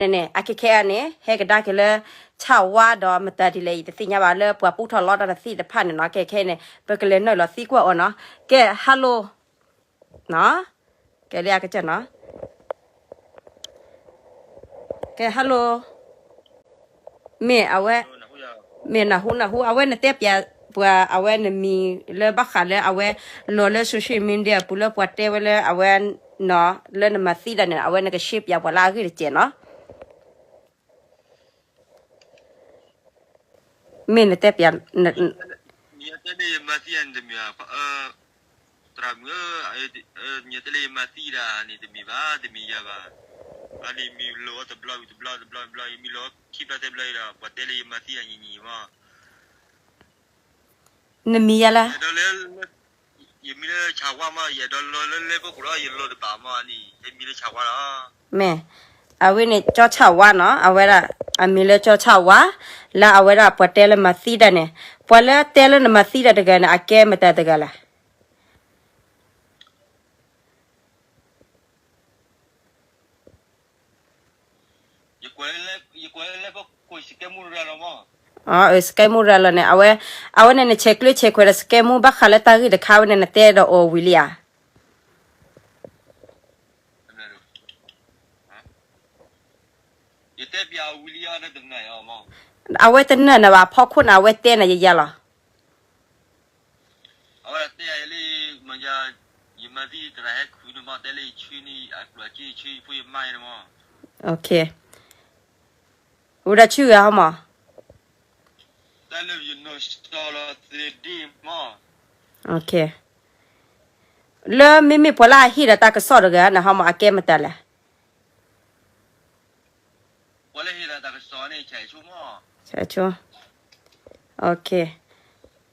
န့ၣ်န့ၣ် အခဲခဲအံၤန့ၣ် ဟဲကဒါက့ၤလၢ ဆၣ်ဝါဒီးမတၤဒ်လဲၣ် ယတသ့ၣ်ညါဘၣ် လၢပှၤပူထီၣ်လီတၢ်တသ့ၣ်တဖၣ်န့ၣ်နီၤ. ခဲခဲအံၤန့ၣ် ပကလဲၤနုာ်လီၤသံကွၢ်အီၤနီၤ. ကဲ hello နီၤ, ကဲလၢအကစၢ်နီၤ. ကဲ hello မ့ၢ်အဝဲ, မ့ၢ်နၢ်ဟူနၢ်ဟူ အဝဲနတဲပျးပှၤ အဝဲနမံၤလၢဘၣ်ဃးလၢအဝဲ လီၤလၢ social media ပူၤလၢပှၤတဲဝဲလၢအဝဲနီၤ လၢနမၤသံတၢ်န့ၣ် အဝဲနကရှဲပျးပှၤလၢအဂ့ၢ်တစဲးနီၤ. မ့ၢ်နတဲပျး, နတဲလၢယမၤသံယၤန့ၣ်တမံၤဘၣ်, သရၣ်မုၣ်ဧၢ, နတဲလၢယမၤသံဒၣ်န့ၣ်တမံၤဘၣ်, တမံၤယၤဘၣ်. အန့ၣ်မ့ၢ်လီၤတဘျီဝံၤတဘျီ တဘျီဘျီ ယမ့ၢ်လီၤခံဘျီသၢဘျီဒီး ပှၤတဲလၢယမၤသံယၤညီညီမး. နမံၤယၤလၢ ယမံၤလၢဆၣ်ဝါမး, ယအဲၣ်ဒိးလီၤလၢလဲဖိခိၣ်လီၤ, ယလီၤတဘၣ်မးန့ၣ် ယမံၤလၢဆၣ်ဝါလီၤ. မ့ၢ်, အဝဲန့ၣ်ကၠီဆၣ်ဝါနီၤ, အဝဲဒၣ် အမံၤလၢကၠီဆၣ်ဝါ, လၢအဝဲဒၣ်ပှၤတဲလၢမၤသံတၢ်န့ၣ်, ပှၤလၢတဲလၢနမၤသံတၢ်တဂၤန့ၣ် အကဲမတၤတဂၤလဲၣ်. ယကွဲးလၢ ယကွဲးလၢလဲဖိခိၣ် စကဲမူရၤလီၤမး. အၢ စကဲမူရၤလီၤန့ၣ် အဝဲ, အဝဲန့ၣ်နဆဲးကျၢဆဲးခွဲးဒီးစကဲမူ ဘၣ်ဃးလၢတၢ်ဂ့ၢ်တခါဝဲန့ၣ် နတဲဒီးအီၤဝံၤလံဧါ. ယတဲပျးအီၤဝံၤလံဧါ, အဝဲတနၢၤနၤဘၣ်, ဖီခိၣ်န့ၣ် အဝဲတဲနၤယယါလီၤ. အဝဲတဲယၤလံ, မ့ၢ်ယၤ, ယမၤသံသရၣ်ဟဲခုၣ်န့ၣ်မး, တဲလၢယဆှၢန့ၣ် အကျိၤအစ့ယဆှၢယဖိယမါန့ၣ်မး. ဝံၤဒီးဆှၢဂ့ၤဟီမး. တၢ်လၢယနီၢ်စီလီၤသ့ဒ့မး. လၢမ့မ့ၢ်ပှၤလၢအဟ့ၣ်ဒီးတၢ်ကစီၣ်တဂၤန့ၣ် ဟီမး အကဲမတၤလဲၣ်. ပှၤလၢဟ့ၣ်လီၤတၢ်ကစီၣ်န့ၣ် ဆၣ်အဲၣ်ဆိမး. ဆၣ်အဲၣ်ဆိ,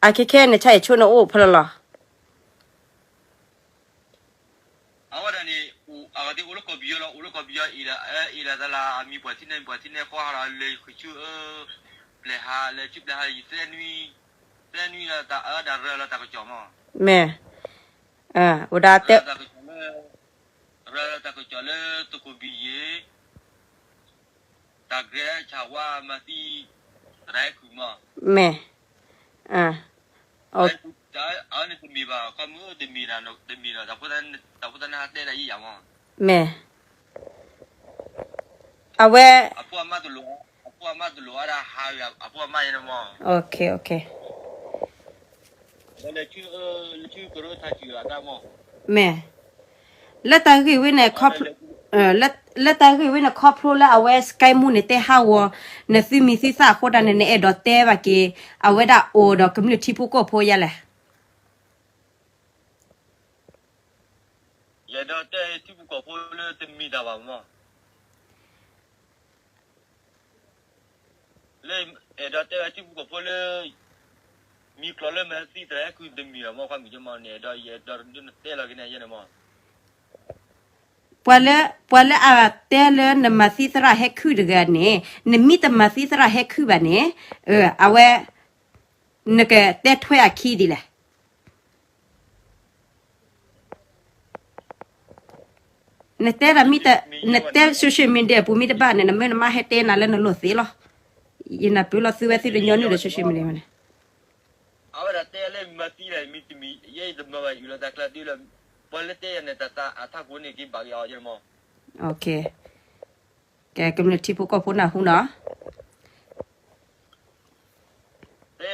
အခဲခဲန့ၣ် ဆၣ်အဲၣ်ဆိန့ၣ်အိၣ်ဖဲလဲၣ်လီၤ. အဝဲဒၣ်န့ၣ် အဂၤသ့ၣ်အိၣ်လၢကီၢ်ပယီၤလီၤ, အိၣ်လၢကီၢ်ပယီၤအံၤဒီး အအံၤဒီးတၢ်လၢအမံၤပှၤထံန့ၣ် ပှၤထံန့ၣ်ဃီဟးလီၤလၢယဃုဆူအၢ, ပျဲဟးလၢဆူပျဲဟး ယသဲနွံ, သဲနွံဒီးတၢ်အၢဒၣ်ရၤလီၤတၢ်ကစီၣ်မး. မ့ၢ်, ဝဲဒၣ်တဲ ရၤလီၤတၢ်ကစီၣ်လၢ ရၤလီၤတၢ်ကစီၣ်လၢသုးခိၣ်ဘံၣ်ယ့ၣ် တၢ်ဂဲၤဆၣ်ဝါမၤသံ သရၣ်ဟဲခုၣ်မး. မ့ၢ်, အန့ၣ်တမ့ၢ်ဘၣ်, ခီမ့ၢ်တမ့ၢ်ဒီး တၢ်ဖိသၣ်နဟးတဲဒၣ်ယံာ်ယံာ်မး. မ့ၢ်, အဝဲ အဖိအမါတလိၣ်, အဖိအမါတလိၣ်အါဒၣ်ဟးဂ့ၤ အဖိအမါယဲန့ၣ်မး. လၢဆူကရၢထၢ်ဆူၣ်အတၢ်မး. မ့ၢ်, လၢတၢ်ဂ့ၢ်ဝဲန့ၣ် လၢတၢ်ဂ့ၢ်ဝဲန့ၣ် ခီဖျိလၢအဝဲ Sky Moo န့ၣ်တဲဟးဂီၤ နသုမံၤသုသၣ်အဃိတၢ်န့ၣ် နအဲၣ်ဒိးတဲဘၣ်က့ၤ အဝဲဒၣ်အီၤဒီးကမျၢၢ်ထံဖိကီၢ်ဖိယါလဲၣ်. ယအဲၣ်ဒိးတဲထံဖိကီၢ်ဖိလၢတမံၤတၢ်ဘၣ်မး. လၢအဲၣ်ဒိးတဲဝဲထံဖိကီၢ်ဖိလၢ မံၤကျိာ်လၢမၤသံသရၣ်ဟဲခုၣ်တမံၤဘၣ်မး, ခီမ့ၢ်ကမးန့ၣ် အဲၣ်ဒိးယအဲၣ်ဒိးဒုးနတဲလီၤက့ၤန့ၣ်ယဲန့ၣ်မး. ပှၤလၢ, ပှၤလၢအတဲလၢနမၤသံသရၣ်ဟဲခုၣ်တဂၤန့ၣ် နမ့ၢ်တမၤသံသရၣ်ဟဲခုၣ်ဘၣ်န့ၣ်, အဝဲ နကတဲထွဲအခံဒ်လဲၣ်. နတဲဒၣ်မ့ၢ်, နတဲ social media ပူၤမ့ၢ်တဘၣ်န့ၣ် နမ့ၢ်နမါဟဲတဲနၤလၢနလိၣ်သ့လီၤ. ယနၢ်ပၢၢ်လီၤသုဝဲသုတညီနုၢ်ဒီး social media န့ၣ်. အဝဲဒၣ်တဲလၢမၤသံဒၣ်မ့ၢ်တမံၤ ယဲယတမၤဘၣ် ယအုၣ်လီၤတၢ်ကျါတုၤလၢ ပှၤလၢတဲယၤန့ၣ် တၢ်အထးခိၣ်န့ၣ်က့ၤဘၣ်က့ၤအီၤယဲမး. ကဲကမျၢၢ်ထံဖိကီၢ်ဖိနၢ်ဟူနီၤ. တဲ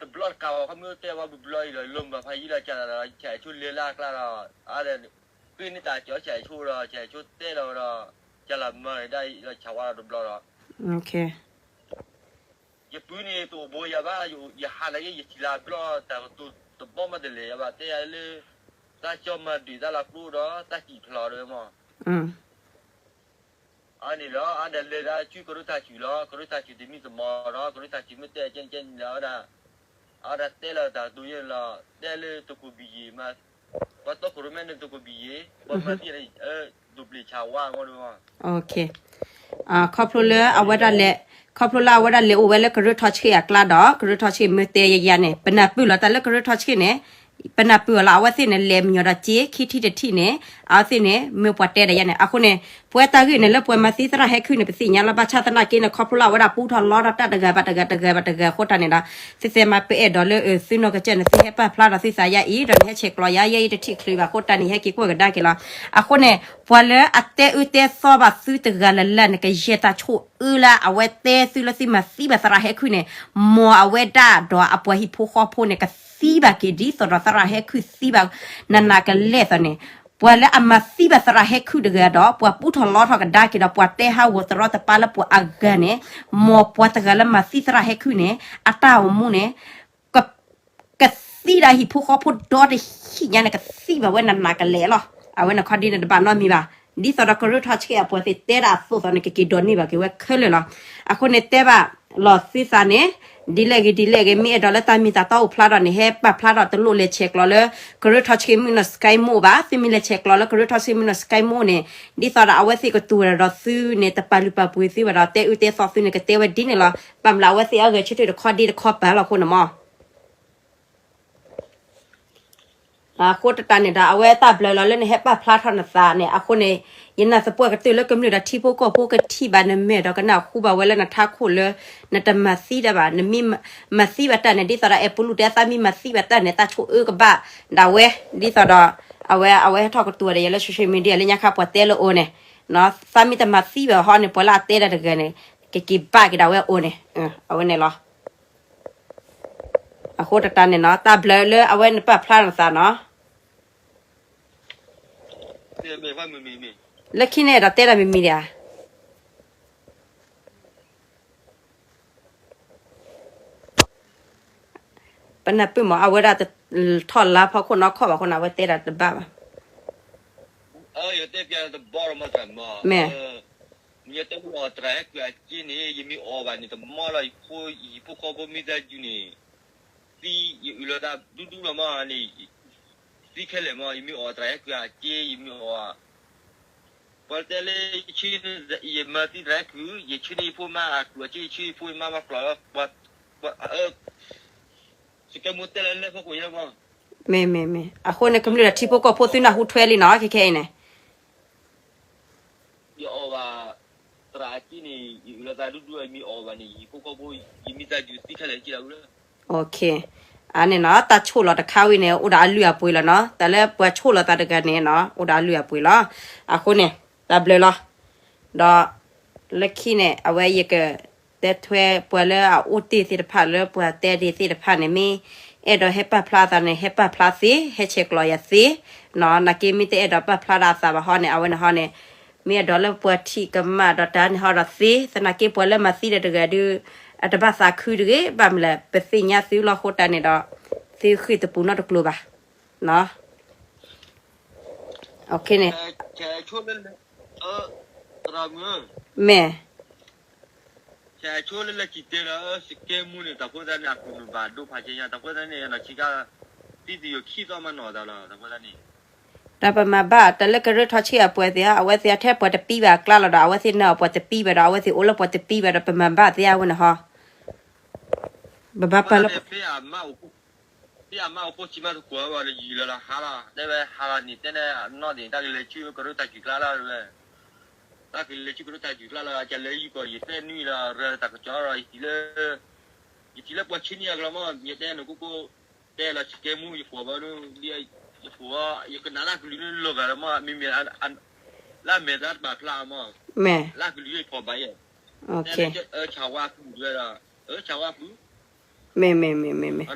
တဘျီတကးဘၣ် ခီမ့ၢ်တဲဝဲဘျီဘျီအံၤဒီး လိၣ်မၤဖးယံာ်လၢကၢ်လီၤဒီးဆၣ်အဲၣ်ဆိလဲၤလၢအကျါဒီး အါဒီး ပ့ၤန့ၢ်တၢ်ကၠီဆၣ်အဲၣ်ဆိဒီး ဆၣ်အဲၣ်ဆိတဲလီၤဝဲဒီး ကၢ်လီၤမၤဒီးယလီၤဆၣ်ဝါဒီးတဘျီဒီး ယပုၢ်န့ၣ်တအိၣ်ဘူးယၤဘၣ်, ယဟးလၢယထံၣ်လၢအဘျီ တၢ်ကတိၤတဘီမးတလဲၤယၤဘၣ် တဲယၤလၢ တၢ်ကၠီမၤဒုးတၢ်လၢကျိဒီး တၢ်စံၣ်ဖျိးဒီးမး. အန့ၣ်လီၤ အါဒီးလဲၤဒၣ်ဆူကရၢထၢ်ဆူၣ်လီၤ, ကရၢထၢ်ဆူၣ်တမံၤတမီၤဒီး ကရၢထၢ်ဆူၣ်မ့ၢ်တဲကဲန့ၣ်ကဲန့ၣ်လီၤဝဲဒၣ်, အဝဲဒၣ်တဲလီၤတၢ်ကတိၤယဲန့ၣ်လီၤ, တဲလၢသုးခိၣ်ဘံၣ်ယ့ၣ်မး, ပှၤတီခိၣ်ရိၣ်မဲန့ၣ်သုးခိၣ်ဘံၣ်ယ့ၣ်, ပှၤမၤသံန့ၣ် ဒိၣ်ပျံၤဆၣ်ဝါမးဒ်မး. ခီဖျိလၢအဝဲဒၣ်လဲၤ, ခီဖျိလၢအဝဲဒၣ်လဲၤအိၣ်ဝဲလၢကရၢထီၣ်ဆံၣ်အကျါဒီး ကရၢထီၣ်ဆံၣ်မ့ၢ်တဲယၤန့ၣ် ပနၢ်ပၢၢ်လီၤတၢ်လၢကရၢထီၣ်ဆံၣ်န့ၣ်, ပနၢ်ပၢၢ်အီၤလီၤ အဝဲသ့ၣ်န့ၣ် လဲၤမညီဒီးစ့ ခံထံၣ်တထံၣ်န့ၣ် အဝဲသ့ၣ်န့ၣ် မ့ၢ်ပှၤတဲဒၣ်ယဲန့ၣ် အဃိန့ၣ် ပဝဲတၢ်ဂ့ၢ်န့ၣ် လၢပှၤမၤသံသရၣ်ဟဲခုၣ်န့ၣ် ပသ့ၣ်ညါလီၤ ဘၣ်ဆၣ်သနာ်က့န့ၣ် ခီဖျိလၢအဝဲဒၣ်ပူထီၣ်လီထီၣ်တၢ်တဂၤဘၣ်တဂၤ တဂၤဘၣ်တဂၤအဃိတၢ်န့ၣ်ဒီး သ့ၣ်သ့ၣ်မၤပအဲၣ်ဒိးလၢ သုနီၢ်ကစၢ်န့ၣ် သုဟဲပာ်ဖျါဒီးသုသးယါအံၤ ဒီးနဟဲဆဲးကျိးယါ ယဲအံၤတထံၣ်ချုးဘၣ်အဃိတၢ်န့ၣ် ဟဲက့ၤကွၢ်ကဒါက့ၤလီၤ. အဃိန့ၣ် ပှၤလၢအတဲအၢတဲသီဘၣ်သုတဂၤလၢ်လၢ်န့ၣ် ကယဲၢ်တၢ်ဆိၣ်အၢလၢအဝဲတဲသုလၢသုမၤသံဘၣ်သရၣ်ဟဲခုၣ်န့ၣ် မ်အဝဲဒၣ်ဒီးအပှၤဟံၣ်ဖိဃီဖိန့ၣ် ကသံဘၣ်က့ၤဒ်သိးဒီးသရၣ်ဟဲခုၣ်သံဘၣ် နးနးကလဲာ်သိးန့ၣ် ပှၤလၢအမၤသံဘၣ်သရၣ်ဟဲခုၣ်တဂၤဒီး ပှၤပူထီၣ်လီထီၣ်ကဒါက့ၤဒီး ပှၤတဲဟးဂီၤတရီတပါလၢပှၤအဂၤန့ၣ် မ်ပှၤတဂၤလၢမၤသံသရၣ်ဟဲခုၣ်န့ၣ် အတၢ်အိၣ်မူန့ၣ် က ကသံဒၣ်ဟံၣ်ဖိဃီဖိဒီတဟံၣ်ညါန့ၣ် ကသံဘၣ်ဝဲနးနးကလဲာ်လီၤ. အဝဲန့ၣ်ခီဒ်န့ၣ်တဘၣ်နီတမံၤဘၣ်. ဒ်သိးဒီးကရၢထီၣ်ဆှဲအပှၤသ့ၣ်တဲဒၣ်အသိးသိးန့ၣ် ကက့ၤဒိးန့ၢ်ဘၣ်က့ၤဝဲခဲလၢာ်လီၤ. အဃိန့ၣ်တဲဘၣ်လီၤသုသးန့ၣ် ဒ်လဲၣ်ဂ့ၤဒ်လဲၣ်ဂ့ၤ မ့ၢ်အဲၣ်ဒိးလၢတၢ်မ့ၢ်တၢ်တီအိၣ်ဖျါဒီးန့ၣ် ဟဲပာ်ဖျါထီၣ်တလိၣ်လဲၤဆဲးကျိးလၢ ကရၢထီၣ်ဆှဲမုၢ်နီၢ် Sky Mo ဘၣ်. သုမ့ၢ်လဲၤဆဲးကျိးလၢကရၢထီၣ်ဆှဲမုၢ်နီၢ် Sky Mo န့ၣ် ဒ်သိးဒီးအဝဲသ့ၣ်ကတူၢ်ဝဲဒၣ်ဒီးသုန့ၣ် တပာ်လုၢ်ပာ်ပှ့ၤသုဘၣ်ဒီး တဲအၢတဲသီသုန့ၣ် ကတဲဝဲဒ်န့ၣ်လီၤ. ဘၣ်မနုၤလၢအဝဲသ့ၣ်အဂဲၤဆၢထၢၣ်တခီဒ့တခီပၤလီၤအဃိန့ၣ်မး အဃိတတၢ်န့ၣ်ဒီး အဝဲတၢ်ဘျုးလီၤလၢနဟဲပာ်ဖျါထီၣ်နသးန့ၣ် အဃိန့ၣ် ယနာ်သပှၢ်ကတၢၢ်လၢကမျၢၢ်ဒီးထံဖိကီၢ်ဖိကထံၣ်ဘၣ်နမဲာ်ဒီးကနၢ်ဟူဘၣ်ဝဲလၢနထးခိၣ်လၢ နတမၤသံတၢ်ဘၣ် နမ့ၢ်မၤသံဘၣ်တၢ်န့ၣ် ဒ်သိးဒီးအဲၣ်ပူလူတဲသးမ့ၢ်မၤသံဘၣ်တၢ်န့ၣ် တၢ်ဆိၣ်အၢကဘၣ်ဒၣ်ဝဲ ဒ်သိးဒီး အဝဲ အဝဲဟဲထီၣ်ကတူၢ်ဝဲဒီးယၤလၢ social media လၢညါခါပှၤတဲလၢအအိၣ်န့ၣ် သးမ့ၢ်တမၤသံဘၣ်ဟီန့ၣ် ပှၤလၢအတဲဒၣ်တဂၤန့ၣ် ကက့ၤဘၣ်က့ၤဒၣ်ဝဲအအိၣ်န့ၣ် အဝဲန့ၣ်လီၤ. အဃိတတၢ်န့ၣ်နီၤ တၢ်ဘျုးလၢအဝဲနပာ်ဖျါနသးနီၤ. လၢခံန့ၣ်ဒီးတဲဒၣ်မံၤမံၤဒံးဧါ. ပနၢ်ပၢၢ်မး အဝဲဒၣ်တထီၣ်လါဖီခိၣ်နီၢ်ခီၣ်ဘၣ်အဃိန့ၣ် အဝဲတဲဒၣ်တဘၣ်ဘၣ်. မ့ၢ် ယတဲမ့ၢ်အီၤသရၣ်ဟဲကုၢ်အစ့န့ၣ် ယမ့ၢ်အီၣ်ဘၣ်န့ၣ် တမီၢ်လီၤ ယဖိ ယဟံၣ်ဖိဃီဖိမ့ၢ်သးယုၢ်န့ၣ် သံ ယအုၣ်လီၤသးဒူဒူလီၤမးန့ၣ် သံခဲလၢာ်မး ယမ့ၢ်အီၣ်သရၣ်ဟဲကုၢ်အစ့ ယမ့ၢ်အီၣ် ပှၤတဲလၢ ယဆၢ ယမၤသံသရၣ်ဟဲကုၢ် ယဆၢန့ၢ်ယဖိမါအကျိၣ်အစ့ ယဆၢယဖိမါမၤကျိၣ်လီၤ ပှၤ စကဲမူတဲလၢလၢဖီခိၣ်ယဲမး. မ့ၢ် မ့ၢ် မ့ၢ် အဃိန့ၣ် ကမျၢၢ်ဒီးထံဖိကီၢ်ဖိသုနၢ်ဟူထွဲလံနီၤ ခဲခဲအံၤန့ၣ် ယအီၣ်ဘၣ် သရၣ်အစ့န့ၣ် ယအုၣ်လီၤသးဒူဒူ ယမ့ၢ်အီၣ်ဘၣ်န့ၣ် ယဟံၣ်ဖိဃီဖိ ယမ့ၢ်သးယုၢ်သံခဲလၢာ်က့လီၤ. အန့ၣ်နီၤ တၢ်ဆိၣ်လီၤတခါဝံၤန့ၣ် အိၣ်ဒီးအလုၢ်အပှ့ၤလီၤနီၤ တၢ်လၢပှၤဆိၣ်လီၤသးတဂၤန့ၣ်နီၤ အိၣ်ဒီးအလုၢ်အပှ့ၤလီၤ. အဃိန့ၣ် တၢ်ဘျုးလီၤ. ဒီး လၢခံန့ၣ် အဝဲယက တဲထွဲပှၤလၢအအိၣ်တ့ၢ်သ့ၣ်တဖၣ်လၢပှၤတဲဒၣ်သ့ၣ်တဖၣ်န့ၣ် မ့ၢ်အဲၣ်ဒိးဟဲပာ်ဖျါအသးန့ၣ် ဟဲပာ်ဖျါသ့ ဟဲဆဲးကျိးယၤသ့နီၤ နာ်က့မ့ၢ်တအဲၣ်ဒိးပာ်ဖျါဒၣ်အသးဘၣ်ဟီန့ၣ် အဝဲန့ၣ်ဟီန့ၣ် မ့ၢ်အဲၣ်ဒိးလၢပှၤထံၣ်ကမၣ်ဒီးတၢ်န့ၣ်ဟီဒီးသ့ သနာ်က့ပှၤလၢမၤသံဒီးတဂၤဒုး အတဘၣ်သးခုတဂ့ၤ ဘၣ်မနုၤလဲၣ် ပသ့ၣ်ညါသုလီၤအဃိတၢ်န့ၣ်ဒီး သုဃ့ၢ်သပူၤနီတကျိၤဘၣ် န့ၣ် မ့ၢ် တၢ်ပမၤဘၣ် တၢ်လၢကရၢထီၣ်ဆံးအပှၤသ့ၣ်ဧါ အဝဲသ့ၣ်အထဲပှၤတပံဘၣ်အကျါလီၤဒီး အဝဲသ့ၣ်နၢ်အီၤပှၤတပံဘၣ်ဒီး အဝဲသ့ၣ်အိၣ်လၢပှၤတပံဘၣ်ဒီး အဝဲသ့ၣ်အိၣ်လၢပှၤတပံဘၣ်ဒီး ပမၤဘၣ်သ့ၣ်အဝဲန့ၣ်ဟီ ပဘၣ်ပာ်လီၤ ဖဲအမါအိၣ်ခိၣ်ဆံးမးတကွၢ်ဝဲလၢယံာ်လၢလၢဟါလီၤ တဲဝဲဟါလီၤန့ၣ် တဲန့ၣ်နီၢ်န့ၣ် တၢ်ကလဲၤဆူကရၢတၢ်ကူၣ်ကျါလီၤဝဲ တၢ်ကလဲၤဆူကရၢတၢ်ကူၣ်ကျါလီၤ ကလဲၤယုၢ်ကီၢ် ယတဲနွံလီၤ ရၢတၢ်ကစီၣ်လီၤ ယထံၣ်လၢ ယထံၣ်လၢပှၤဆံးန့ၢ်အကျါမး ယတဲနကိၢ်ကိၢ် တဲလီၤစကဲမူ ယဖှီၣ်ဘၣ်ဒ် ယဖှီၣ် ယကနၣ်လၢကလုာ်လၢလီၤဂာ်လီၤမး မ့မ့ၢ် လၢအမဲာ်သၣ်တဘၣ်ဖျါမး လၢကလုာ်ယဖှီၣ်ဘၣ်ယဲ တဲလၢဆၣ်ဝါဖုၣ်ဝဲဒီး ဆၣ်ဝါဖုၣ် မ့ၢ် မ့ၢ် မ့ၢ် မ့ၢ် မ့ၢ်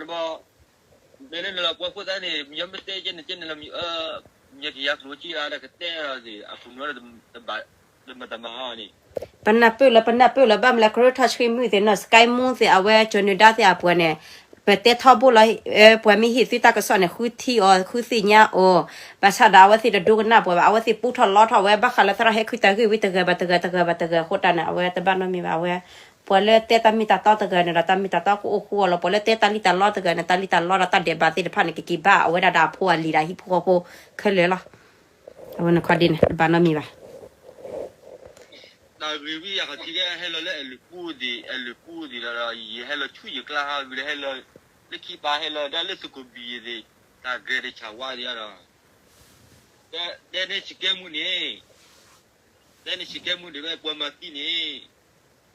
လၢနလီၤပှၤဖိသၣ်န့ၣ် မ့ၢ်မ့ၢ်တဲကဲန့ၣ်ကဲန့ၣ်လီၤ မ့ၢ် မ့ၢ်ကယၤကျိၤက့ၤလီၤ ဒီးကတဲလီၤသ့ၣ် အခိၣ်နူာ်တဘၣ် တမၤတမၤဟီန့ၣ် ပနၢ်ပၢၢ်လီၤ ပနၢ်ပၢၢ်လီၤ ဘၣ်မနုၤလဲၣ် ကရၢထီၣ်ဆှံမုၢ်သ့ၣ်နီၤ စကဲမူသ့ၣ် အဝဲကၠီၤနုၤဒါသ့ၣ်အပှၤန့ၣ် ပတဲထီဘိလီၤ ပှၤမ့ၢ်ဟ့ၣ်သုတၢ်ကစီၣ်န့ၣ် ဃုထံၣ်အီၤ ဃုသ့ၣ်ညါအီၤ ဘၣ်ဆၣ်ဒီးအဝဲသ့ၣ်တဒိကနၣ်ပှၤဘၣ် အဝဲသ့ၣ်ပူထီၣ်လီထီၣ်ဝဲ ဘၣ်ဃးလၢသရၣ်ဟဲခုၣ်တၢ်ဂ့ၢ်ဝံၤတဂၤဘၣ်တဂၤ တဂၤဘၣ်တဂၤအဃိတၢ်န့ၣ် အဝဲတဘၣ်နီတမံၤဘၣ် အဝဲ ပှၤလၢတဲတၢ်မ့ၢ်တၢ်တီတဂၤန့ၣ်ဒီး တၢ်မ့ၢ်တၢ်တီကအိၣ်ဃူအီၤလီၤ ပှၤလၢတဲတၢ်လံၣ်တၢ်လီတဂၤန့ၣ် တၢ်လံၣ်တၢ်လီဒီးတၢ်ဒဲးဘးသ့ၣ်တဖၣ်န့ၣ် ကက့ၤဘၣ်အဝဲဒၣ်ဒီးအဖိအလံၤဒီးဟံၣ်ဖိဃီဖိခဲလၢာ်လီၤ အဝဲန့ၣ်ခီဒ်န့ၣ် တဘၣ်နီတမံၤဘၣ် တၢ်ဂ့ၢ်ဝံၤယၤခီၣ်ထံးကဟဲလီၤလၢအဲၣ်လုၢ်ပူၤသ့ၣ် အဲၣ်လုၢ်ပူၤသ့ၣ်ဒီး ယဟဲလီၤဆူယကျါဟးဝံၤလၢဟဲလီၤ လၢခံပၤဟဲလီၤဒၣ်လၢသုးခိၣ်ဘံၣ်သ့ၣ် တၢ်ဂဲၤတဆၢဝါဒံးဒီး, တဲန့ၣ်ဆံးကဲမူန့ၣ်, တဲန့ၣ်ဆံးကဲမူဒံးဝဲပှၤမၤသံန့ၣ်,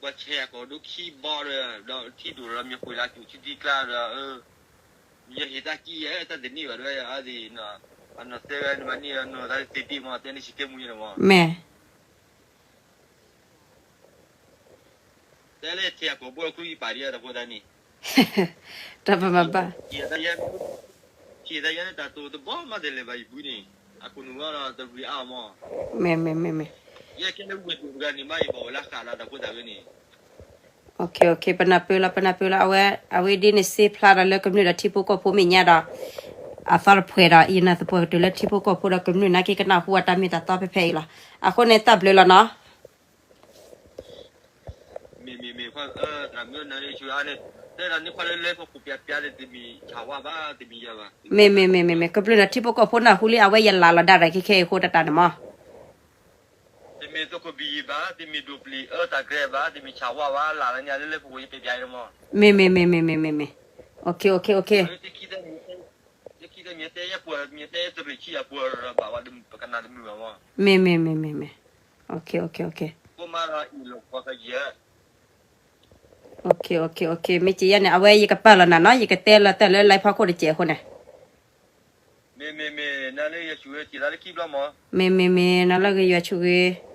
ပှၤဆဲးအကိာ်ဒိခံဘီဒီး ဒီးထံဒိၣ်ဒီးမ့ၢ်ဃုာ်လၢကၠိဆံသံကျါဒီး, ယဟ့ၣ်တၢ်ကံၢ်ယဲ တၢ်တန့ၢ်ဘၣ်ဒ်ဝဲအါဒံး, အနီၢ်သဲဝဲနမၤန့ၢ်အနီၢ်သးသ့တ့ၢ်မး တဲန့ၣ်ဆံးကဲမူယဲန့ၣ်မး. မ့ၢ် တဲလၢထံအကိာ်ဘိလီၤ ခုယပာ်ဒံးတၢ်ဖိသၣ်န့ၣ်, တၢ်ပမၤဘၣ်, ထံသးယဲန့ၣ် တၢ်တိာ်တဘီမးတလဲၤဘၣ်ယဘုန့ၣ်, အခိၣ်နူာ်ဝဲဒီးတရံးအါမး, မ့ၢ်မ့ၢ်မ့ၢ်မ့ၢ်, ယဲခဲလၢဝဲဒိၣ်တဂၤန့ၣ် ဘၣ်ယဘၣ်ဝဲလၢဃာ်လၢတၢ်ဖိသၣ်ဝဲန့ၣ်, ပနၢ်ပၢၢ်လီၤ ပနၢ်ပၢၢ်လီၤ အဝဲ အဝဲဒ်န့ၣ်စ့ဖျါဒီးလၢကမျၢၢ်ဒီးထံဖိကီၢ်ဖိမဲာ်ညါဒီး, အသီတဖှဲးဒီး ယနၢ်သပှၢ်ကတၢၢ်လၢထံဖိကီၢ်ဖိဒီးကမျၢၢ်နာ်က့ကနၢ်ဟူအတၢ်မ့ၢ်တၢ်တီဖဲဖဲအံၤလီၤ. အဃိန့ၣ်တၢ်ဘျုးလီၤနီၤ. မ့မ့မ့မ့, မ့မ့မ့မ့မ့, ကဘျုးနီၤ ထံဖိကီၢ်ဖိနၢ်ဟူလံ အဝဲယလၤလီၤဒၣ်ရဲၣ်ခဲခဲအံၤအဃိတၢ်တၢ်န့ၣ်မး. တမ့ၢ်သကိးဘံၣ်ဘၣ်, တမ့ၢ်ဒိးပျံၤအၢတၢ်ကြဲးဘၣ်, တမ့ၢ်ဆၣ်ဝါဘၣ်, လၢလၢလၢပကယပျဲပျဲန့ၣ်မး. မ့မ့မ့မ့မ့မ့မ့, တခံတမ့ၢ်တဲယဲပှၤမ့ၢ်တဲတရံးဆံအပှၤဘၣ်ဝဲ ပကနၣ်တမုာ်ဘၣ်မး. မ့မ့မ့မ့မ့, ကမၤလီၤအံၤလီၤပှၤကယဲၢ် မ့ၢ်ကယဲၢ်န့ၣ် အဝဲယကပာ်လီၤနၤနီၤ ယကတဲလီၤတၢ်လၢ live ဖီခိၣ်တစဲးအဃိန့ၣ်. မ့မ့မ့ၢ် နၤလၢယွၤဆိၣ်ဂ့ၤ မ့မ့မ့ၢ် နၤလၢကယွၤဆိၣ်ဂ့ၤ